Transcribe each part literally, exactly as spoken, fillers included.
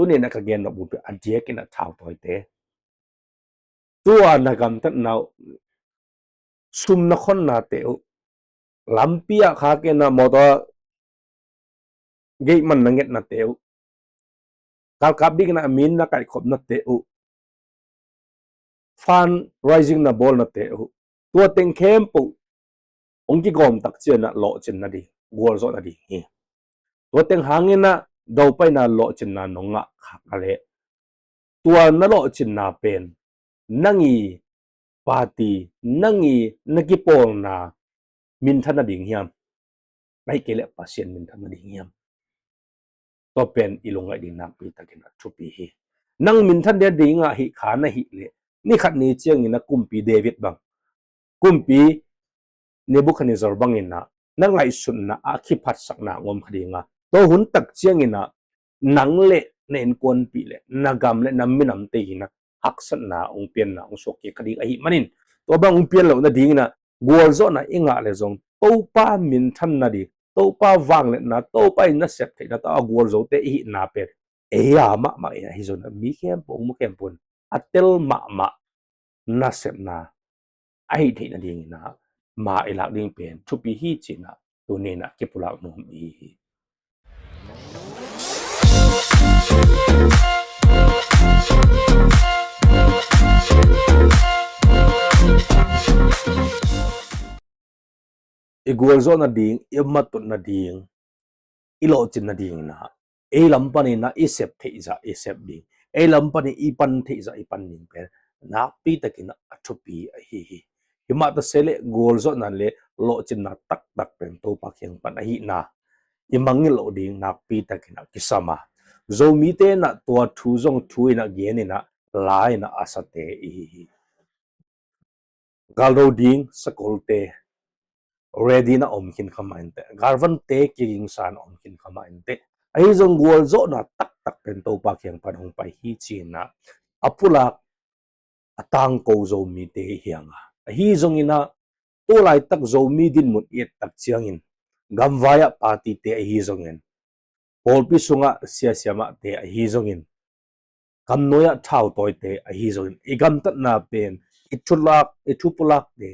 Tuni-in ah ka gen nop uh pen a diakin ah thautawite, tua na gamtatna uh, sum na khonnate uh, lampi ah khak in ah motor gate man na ngetnate uh, galkap dingin ah mi na kaihkhopnate uh, fundraising na bawlnate uh, tua teng khempeuh hong kigawm tak ciangin ah lawhcin nading, gualzawh nading hi. Tua teng hangin ah dopaina lawhcinna nong ngah khak a leh, tua na lawhcinna pen nang i party, nang i na kipawlna minthan nading hiam? Ahih kei leh Pasian minthan nading hiam? Tua pen i lungngaih ding nakpi takin a thupi hi. Nang minthan nading ahih kha na hih leh, ni khat ni ciangin ah kumpi David bang, kumpi Nebuchadnezzar bangin ah na ngaihsutna a kiphatsakna hong om kha ding a, tua hun tak ciangin ah nang le na innkuanpih le na gam le na minamte in ah haksatna hong pianna hong suak kik kha ding ahih manin, tua bang hong pian loh nadingin ah gualzawhna i ngah leh zong Topa minthan nading, Topa vangliatna, Topa in na sep theihna tawh a gualzote i hihna pen ei a mahmah in ah, ahi zongin ah mi khempeuh hong mu khempeuh in a tel mahmah nasepna ahih theih nadingin ah ma i lak ding pen thupi hi ci-in ah tuni-in ah kipulak nuam i hi hi. I gualzawh nading, i matut nading, i lawhcin nadingin ah ei lam panin ah i sep theih zah i sep ding, ei lam panin i pan theih zah i pan ding pen nakpi takin ah a thupi ahi hi. Hi mah ta se leh gualzawhna le lawhcinna taktak pen Topa kiang pan ahihna i mangngilh loh ding nakpi takin ah kisam a, Zomite in ah tua thu zong thu in ah gen in ah la in ah a sate i hi hi. Galdo ding sakolte ready na om khin kha mah inteh, galvante kigingsa na om khin kha mah inteh, ahi zong gualzawhna taktak pen Topa kiang pan hong pai hi ci-in ah a pulak a tangko Zomite hi hang a, ahi zongin ah tu laitak Zomi dinmun i et tak ciangin gamvai ah partyte ahi zongin, pawlpi sungah siasiamahte ahi zongin, gamnuai ah thautawite ahi zongin i gamtatna pen i thulak, i thupulakte,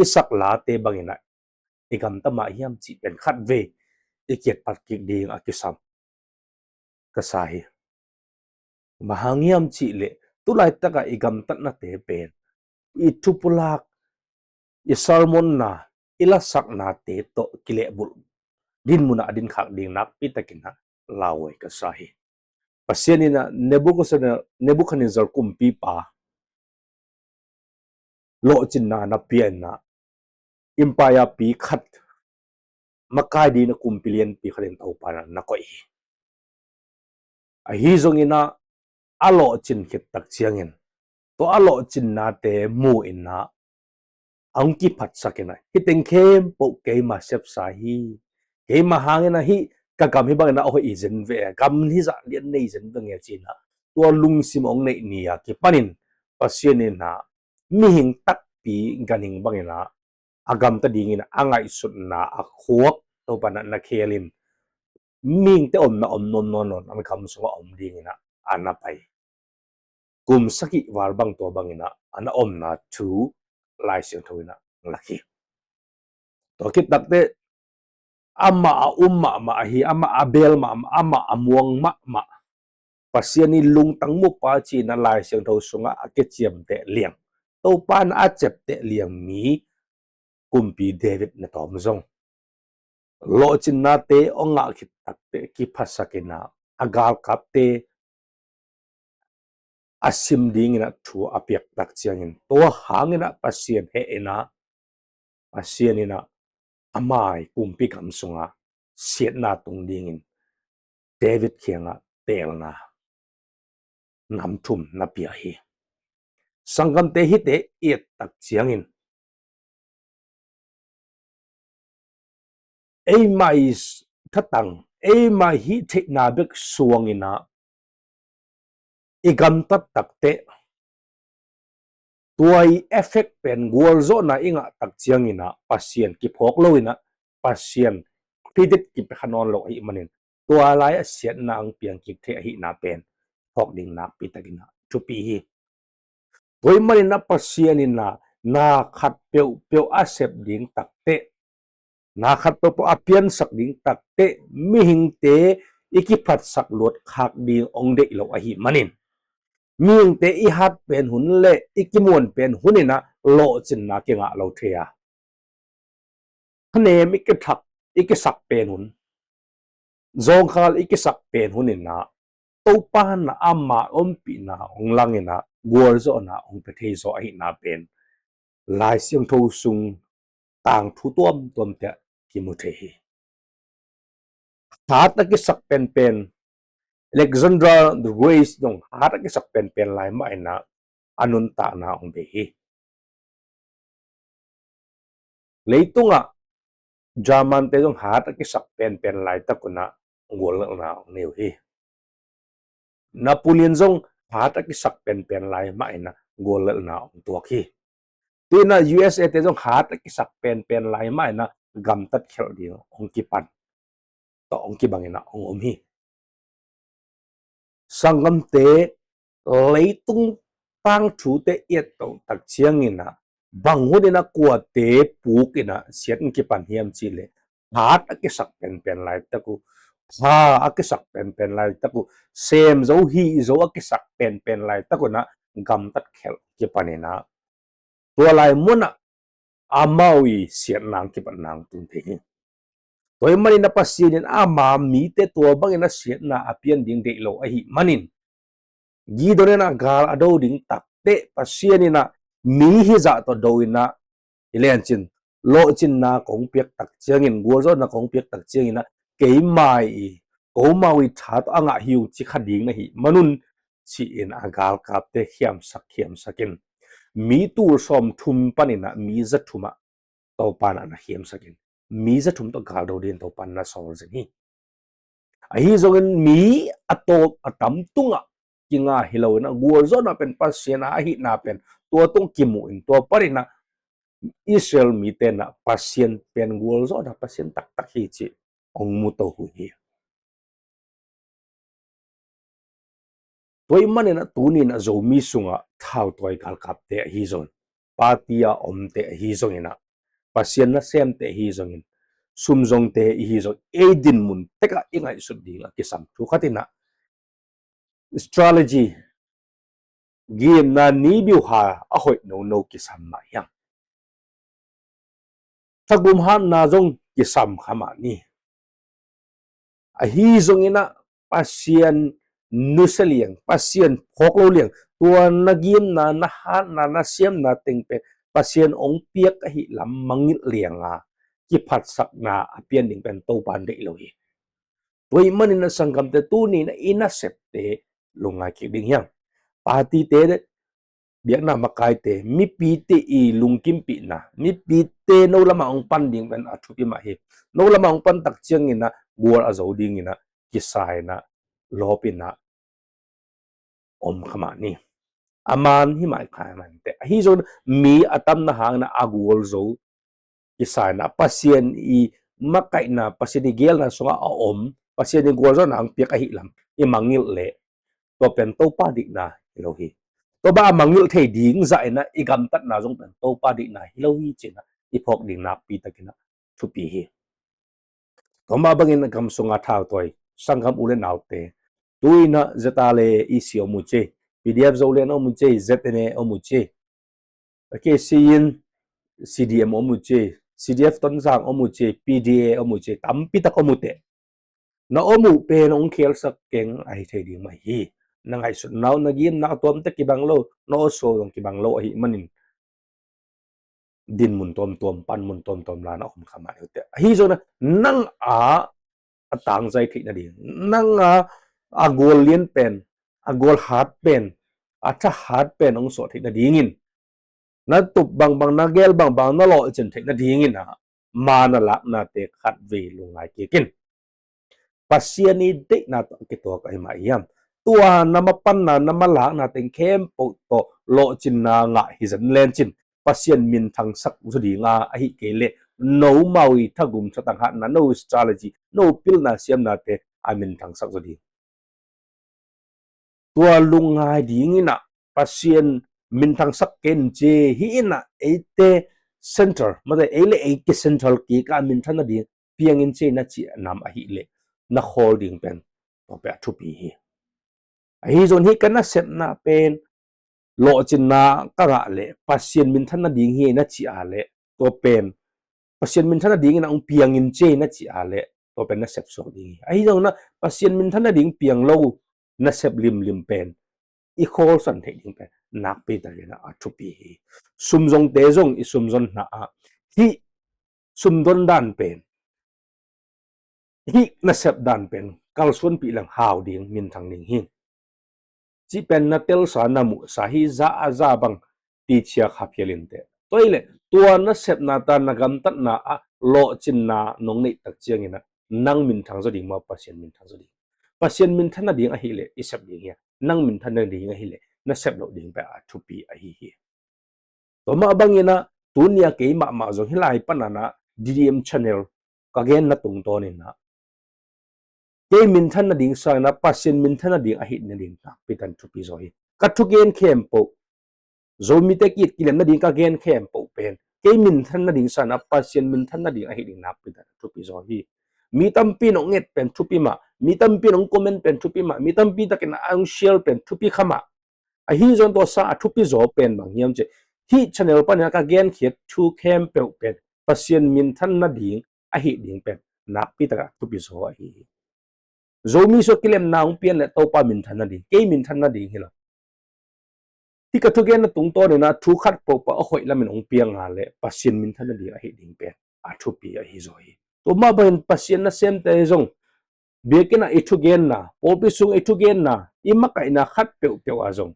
i saklate bangin ah i gamta mah hiam cih pen khatvei i kiatpat kik ding a kisam ka sa hi. Bang hang hiam cih leh tu laitak ah i gamtatnate pen i thupulak, i sermonna, i lasaknate tawh kilehbulh dinmun ah a dinkhak ding nakpi takin ah lauhuai ka sa hi. Pasian in ah Nebuchadnezzar, Nebuchadnezzar kumpipa lawhcinna na pia in ah empire pi khat makai ding a kumpi lianpi khat in Topa in ah na koih hi. Ahi zongin ah a lawhcin khit tak ciangin tua a lawhcinnate mu in ah a hong kiphatsak in ah, hih teng khempeuh keima sepsa hi, keima hangin ah hih ka gam hih bangin ah a hoih hi zen ve, gam hih zah lian nei zen ve nge ci-in ah tua lungsim a hong neih ni a kipanin Pasian in ah mihing takpi ganhing bangin ah a gamta dingin ah a ngaihsutna a khuak Topa in ah na khelin mihingte omna om nawn nawn nawn a gam sungah om dingin ah a na pai. Kum sagih val bang tua bangin ah a na omna thu Lai Siangtho in ah lak hi. Tua khit takteh amah a um mahmah ahi, amah a bel mahmah, amah a muang mahmah, Pasian i lungtang mupa ci-in ah Lai Siangtho sungah a kiciamteh liang, Topa in ah a ciapteh liang mi kumpi David na tawm zong lawhcinnate a ngah khit takteh kiphasak in ah a galkapte a sim dingin ah thu a piak tak ciangin tua hangin ah Pasian heh in ah Pasian in ah a mai kumpi gam sungah siatna tung dingin David kiangah teelna nam thum na pia hi. Sanggamte, hihte i et tak ciangin eima i thatang, eima hih theihna bek suangin ah i gamtat takteh tua i effect pen gualzawhna i ngah tak ciangin ah Pasian kiphawk lo in ah Pasian credit kipia kha nawn lo ahih manin tua lai a siatna hong piang kik thei ahihna pen phawk ding nakpi takin ah thupi hi. Tua ahih manin ah Pasian in ah na khat peuhpeuh a sep ding takteh, na khat peuhpeuh a piansak ding takteh mihingte i kiphatsak luat khak ding hong deih lo ahih manin, mihingte i hat pen hun le i kimuan pen hun in ah lawhcinna kingah lo thei a, thanem i kithak, i kisak pen hun, zawngkhal i kisak pen hun in ah Topa in ah ama ompihna hong lang in ah gualzawhna hong pia thei zaw ahihna pen Lai Siangtho sung tangthu tuamtuamte ah kimu thei hi. Hat a kisak penpen, Alexander the Great zong hat a kisak penpen lai mah in ah a nuntakna hong bei hi. Leitungah Germante zong hat a kisak penpen laitak un ah guallelhna hong nei uh hi. Napoleon zong hat a kisak penpen lai mah in ah guallelhna hong tuak hi. Tu in ah U S A te zong hat a kisak penpen lai mah in ah gamtat khelh ding hong kipan, tawh hong kibang in ah hong om hi. Sanggamte, leitung tangthute i et toh tak ciangin ah bang hun in ah kuate puk in ah siat in kipan hiam cih leh, hat a kisak penpen laitak uh, pha a kisak penpen laitak uh, sem zo, hih zo a kisak penpen laitak un ah gamtat khelh kipan in ah tua lai mun ah amau i siatna hong kipatna hong tung thei hi. Tua ahih manin ah Pasian in ama mite tua bangin a siatna a pian ding deih lo ahih manin, Gideon in ah gal a do ding takteh Pasian in ah mi hizah tawh do in ah, hi lencin, lawhcinna kong piak tak ciangin, gualzawhna kong piak tak ciangin ah keima i, komau i tha tawh a ngah hi ung ci kha ding na hih manun, ci-in a galkapte khiamsak khiamsak in, mi tul sawmthum panin ah mi zathum ah Topa in ah na khiamsak in, mi zathum tawh gal do dingin Topa in ah na sawl zen hi. Ahi zongin mi a tawp a tam tungah kinga hi lo in ah gualzawhna pen Pasian a ahihna pen tua tung kimu in, tua panin ah Israel mite in ah Pasian pen gualzawhna Pasian taktak hi cih hong mu to uh hi. Tua ahih manin ah tuni in ah Zomi sungah thautawi galkapte ahi zongin, party a omte ahi zongin ah, Pasian nasemte ahi zongin, sumzongte ihi zongin, ei dinmun tekah i ngaihsut ding a kisam thu khat in ah strategy, gimna ni biuha a hoih nono kisam mah hiam? Thagum hatna zong kisam kha mah ni. Ahi zongin ah Pasian nusia liang, Pasian phawk lo liang, tua na gimna, na hatna, na siamna teng pen Pasian hong piak ahih lam mangngilh liang a, kiphatsakna a pian ding pen Topa in deih lo hi. Tua ahih manin ah sanggamte, tuni in ah i nasepte lungngai kik ding hiam? Partyte, biakna makaite, mipite i lungkimpihna, mipite no lamah hong pan ding pen a thupi mah hi. No lamah hong pan tak ciangin ah gual a zo dingin ah kisa in ah, lawp in ah om kha mah ni. A man hi mah kha mah ni teh. Ahi zongin mi a tamna hangin ah a gualzo kisa in ah Pasian i makaihna, Pasian i geelna sungah a om, Pasian i gualzawhna hong piak ahih lam i mangngilh leh, tua pen Topa deihna hi lo hi. Tua bang a mangngilh thei ding zah in ah i gamtatna zong pen Topa deihna hi lo hi ci-in ah i phawk ding nakpi takin ah thupi hi. Tua mah bangin gam sunga thautawi sanggam u le naute, tu-in ah Z R A E C om uh ci, P D F Zoland om uh ci, Z N A om uh ci, K C in C D M om uh ci, C D F Tonzang om uh ci, P D A om uh ci, tampi tak om uh teh. Na om uh pen hong khelsak keng ahi thei ding mah hi. Na ngaihsutna uh, na gimna uh tuamte kibang lo, na awsaw zong kibang lo ahih manin dinmun tuamtuam, panmun tuamtuam la na om kha mah ni uh teh. Ahi zongin ah nang a a tangzai theih nading, nang a a gual lian pen, a gual hat pen, a tha hat pen hong suah theih nadingin, na tup bangbang, na geel bangbang, na lawhcin theih nadingin ah man a laknate khatvei lungngai kik in. Pasian i deihna tawh a kituak ahi mah hiam? Tua na mapanna, na malakna teng khempeuh tawh lawhcinna ngah hi zen lencin, Pasian minthangsak zaw ding a, ahih kei leh nomau i thagum thatang hatna, no strategy, no pilna siamnate a minthangsak zaw ding. tua lungngai dingin ah Pasian minthangsak ken ci hi in ah, eite central, mate, ei le ei kicentral kik ah minthan nading piangin ci na cih nam ahih leh na khawl ding pen tua pen a thupi hi. Ahi zong hih ka nasepna pen lawhcinna ka ngah leh Pasian minthan nading hi na cih a leh tua pen Pasian minthan nadingin a hong piangin ci na cih a leh tua pen nasep suak ding hi. Ahi zong na Pasian minthan nading piang lo nasep limlim pen i khawlsan theih ding pen nakpi takin a thupi hi. Sumzonte zong i sumzon hna ah hih sumdon dan pen, hih nasep dan pen kalsuanpih leng hau ding, minthang ding hi. Cih pen na telsa, na muhsa hi, za a za bang tichia kha phial in teh. Tua hi leh tua nasepna ta, na gamtatna ah lawhcinna nong neih tak ciangin ah nang minthang zaw ding maw, Pasian minthang zaw ding? Pasian minthan nading ahih leh i sep ding hi a, nang minthan nading ahih leh na sep loh ding pen a thupi ahi hi. Tua mah bangin ah tuni a kei mahmah zong hih lai pan a na D D M channel ka genna tungtawnin ah kei minthan nading sangin ah Pasian minthan nading ahih nading nakpi takin thupi zaw hi. Ka thugen khempeuh, Zomite ki-it kilem nading ka gen khempeuh pen kei minthan nading sangin ah Pasian minthan nading ahih ding nakpi takin thupi zaw hi. Mi tampi in hong et pen thupi mah, mi tampi in hong comment pen thupi mah, mi tampi takin a hong share pen thupi kha mah. Ahi zong tua sang a thupi zaw pen bang hiam cih leh hih channel panin ka genkhiat thu khempeuh pen Pasian minthan nading ahih ding pen nakpi takin a thupi zaw ahi hi. Zomi sung kilemna hong pian leh Topa minthan nading, kei minthan nading hi lo. Hih ka thugenna tungtawnin ah thu khat pohpoh a hoih lamin hong piang a leh Pasian minthan nading ahih ding pen a thupi ahi zaw hi. Tua mah bangin Pasian nasemte zong biakinn ah i thugenna, pawlpi sung i thugenna, i makaihna khat peuhpeuh ah zong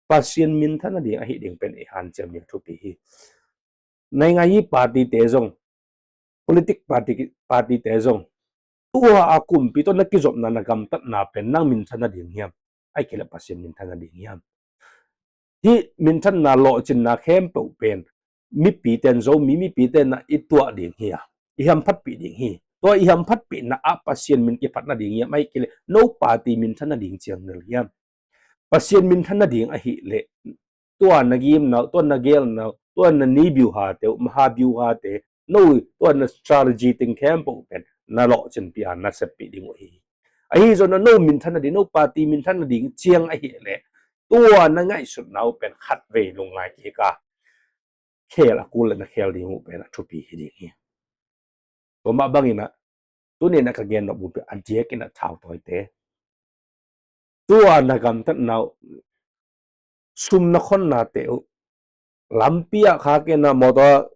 Pasian minthan nading ahih ding pen i hanciam ding thupi hi. Naingngayi party te zong, politic party, party te zong, tua a kumpi tawh na kizopna, na gamtatna pen nang minthan nading hiam, ahih kei leh Pasian minthan nading hiam? Hih minthanna, lawhcinna khempeuh pen mipite in, Zomi mipite in ah i tuah ding hi a, i hamphatpih ding hi. Tua i hamphatpihna ah Pasian min kiphat nading hiam, ahih kei leh no party minthan nading ciang nel hiam? Pasian minthan nading ahih leh tua na gimna uh, tua na gelna uh, tua na ni biuhate uh, maha biuhate, no tua na strategy teng khempeuh pen na lawhcinpih a, na seppih ding uh hi. Ahi zongin no minthan nading, no party minthan nading ciang ahih leh tua na ngaihsutna uh pen khatvei lungngai kik a, khel a kul leh na khel ding uh pen a thupi hi ding hi. Tua mah bangin ah tuni in ah ka gen nop uh pen a diakin ah thautawite, tua na gamtatna uh, sum na khonnate uh, lampi ah khak in ah motor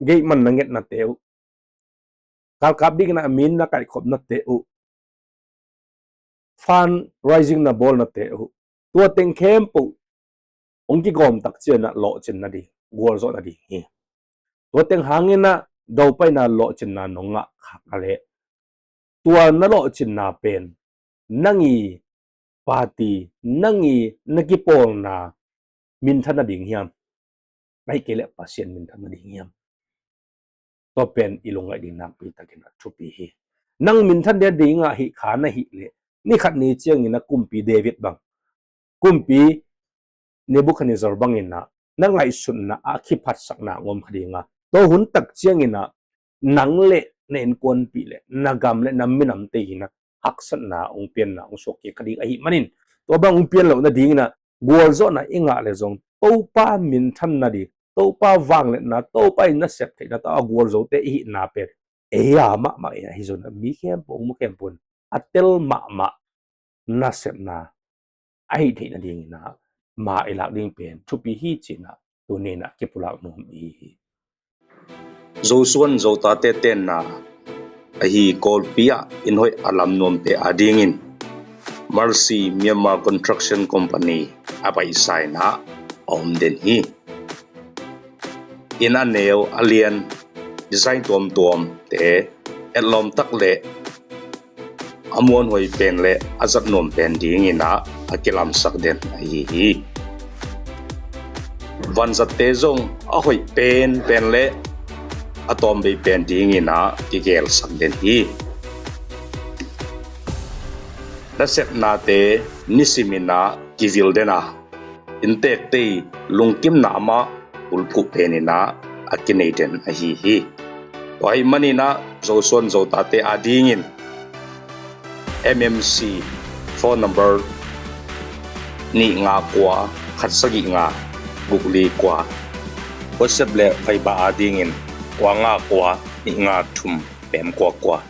gate man na ngetnate uh, galkap dingin ah mi na kaihkhopnate uh, fundraising na bawlnate uh, tua teng khempeuh hong kigawm tak ciangin ah lawhcin nading, gualzawh nading hi. Tua teng hangin ah dopaina, lawhcinna nong ngah khak a leh tua na lawhcinna pen nang i party, nang i na kipawlna minthan nading hiam, ahih kei leh Pasian minthan nading hiam? Tua pen i lungngaih ding nakpi takin a thupi hi. Nang minthan nading ahih kha na hih leh, ni khat ni ciangin ah kumpi David bang, kumpi Nebuchadnezzar bangin ah na ngaihsutna ah kiphatsakna hong om kha ding a, tua hun tak ciangin ah nang leh na innkuanpih leh na gam leh na minamte in ah haksatna hong pianna hong suak kik kha ding ahih manin, tua bang hong pian loh nadingin ah gualzawhna i ngah leh zong Topa minthan nading, Topa vangliatna, Topa in na sep theihna tawh a gualzote i hihna pen ei a mahmah in ah, ahi zongin ah mi khempeuh, mu khempeuh in a tel mahmah nasepna ahih theih nadingin ah ma i lak ding pen thupi hi ci-in ah tuni in ah kipulak nuam i hi hi. Zosuan Zotate tenna ahi Kawlpi ah inn hoih a lam nuamte adingin Mercy Myanmar Construction Company a paisa in ah a om den hi. Inn a neu a lian, design tuamtuamte etlawm tak leh a muanhuai pen leh a zat nuam pen dingin ah a kilamsak den ahi hi. Vanzatte zong a hoih penpen leh a tawmvei pen dingin ah kigelsak den hi. Nasepnate nisimin ah kivil den a, inntekte i lungkimna mah bulphuh penin ah a kinei den ahi hi. Tua ahih manin ah Zosuan Zotate adingin M M C phone number nih nga kua khat sagih nga guk li kua, WhatsApp le Viber adingin kua nga kua nih nga thum pem kua kua.